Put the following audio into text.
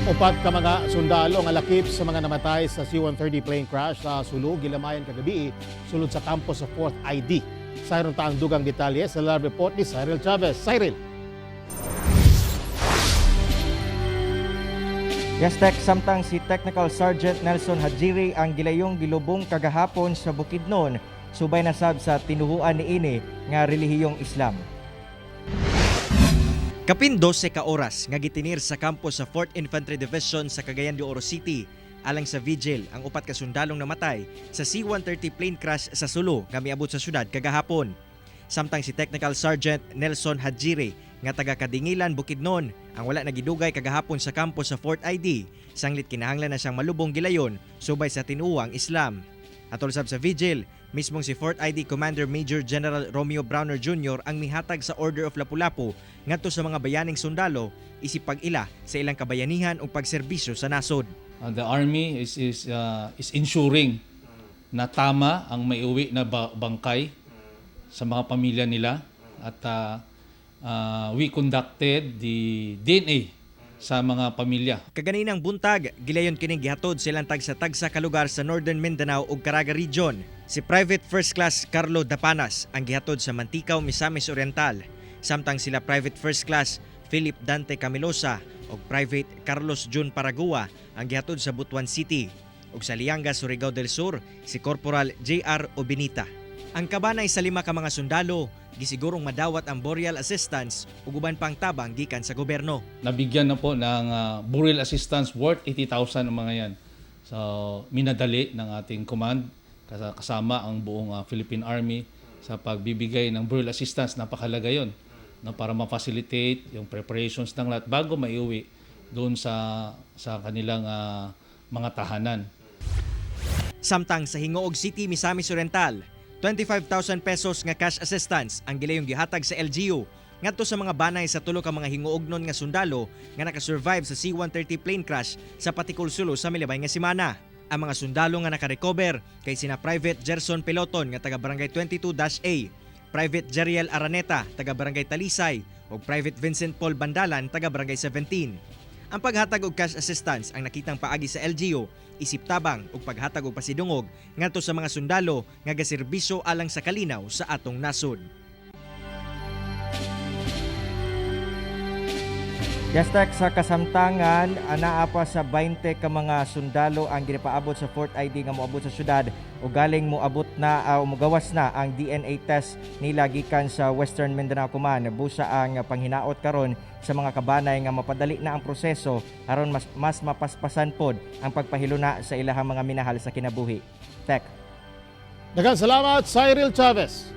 Upat ka mga sundalo nga lakip sa mga namatay sa C-130 plane crash sa Sulu, gilamayan kagabi sulod sa kampo sa 4th ID. Sayron ta ang dugang detalye sa live report ni Cyril Chavez. Cyril. Yes, Tek, samtang si Technical Sergeant Nelson Hadjiri ang gilayong gilubong kagahapon sa Bukidnon, subay na sab sa tinuhuan niini nga relihiyong Islam. Kapin 12 ka oras nga gitinir sa kampo sa 4th Infantry Division sa Cagayan de Oro City alang sa vigil ang upat ka sundalong namatay sa C-130 plane crash sa Sulu nga miabot sa syudad kagahapon. Samtang si Technical Sergeant Nelson Hadjiri nga taga Kadingilan, Bukidnon, ang wala nagidugay kagahapon sa kampo sa 4th ID, sanglit kinahanglan na siyang malubong gilayon subay sa tinuang Islam. Atol sab sa vigil, mismong si 4th ID Commander Major General Romeo Brawner Jr. ang mihatag sa Order of Lapu-Lapu ngadto sa mga bayaning sundalo isip pag-ila sa ilang kabayanihan ug pagserbisyo sa nasod. The army is ensuring na tama ang maiuwi na bangkay sa mga pamilya nila at we conducted the DNA sa mga pamilya. Kaganinang buntag, gilayon kining gihatod silang tagsa-tagsa ka lugar sa Northern Mindanao ug Caraga Region. Si Private First Class Carlo Dapanas ang gihatod sa Manticao, Misamis Oriental. Samtang sila Private First Class Philip Dante Camilosa ug Private Carlos Jun Paragua ang gihatod sa Butuan City. Ug sa Lianga, Surigao del Sur, si Corporal J.R. Obinita. Ang kabanay sa lima ka mga sundalo, gisigurong madawat ang burial assistance ug uban pang tabang gikan sa gobyerno. Nabigyan na po ng burial assistance worth 80,000 ang mga yan. So, minadali ng ating command kasama ang buong Philippine Army sa pagbibigay ng burial assistance. Napakalaga yun, no, para ma-facilitate yung preparations ng lahat bago maiuwi doon sa kanilang mga tahanan. Samtang sa Gingoog City, Misamis Oriental, 25,000 pesos nga cash assistance ang gilayong gihatag sa LGU ngadto sa mga banay sa tulo ka mga hinguognon nga sundalo nga nakasurvive sa C-130 plane crash sa Patikul, Sulu sa milabay nga semana. Ang mga sundalo nga nakarecover kay sina Private Gerson Peloton nga taga Barangay 22-A, Private Jeriel Araneta taga Barangay Talisay ug Private Vincent Paul Bandalan taga Barangay 17. Ang paghatag og cash assistance ang nakitang paagi sa LGU isip tabang ug paghatag og pasidungog ngadto sa mga sundalo nga gaserbisyo alang sa kalinaw sa atong nasod. Yes, Tek, sa kasamtangan, anaa pa sa 20 ka mga sundalo ang ginapaabot sa 4th ID nga moabot sa syudad o galing moabot na o mogawas na ang DNA test nila gikan sa Western Mindanao Command. Busa ang panghinaot karon sa mga kabanay nga mapadali na ang proseso aron mas mapaspasan pod ang pagpahiluna sa ilahang mga minahal sa kinabuhi. Tek. Daghang salamat, Cyril Chavez.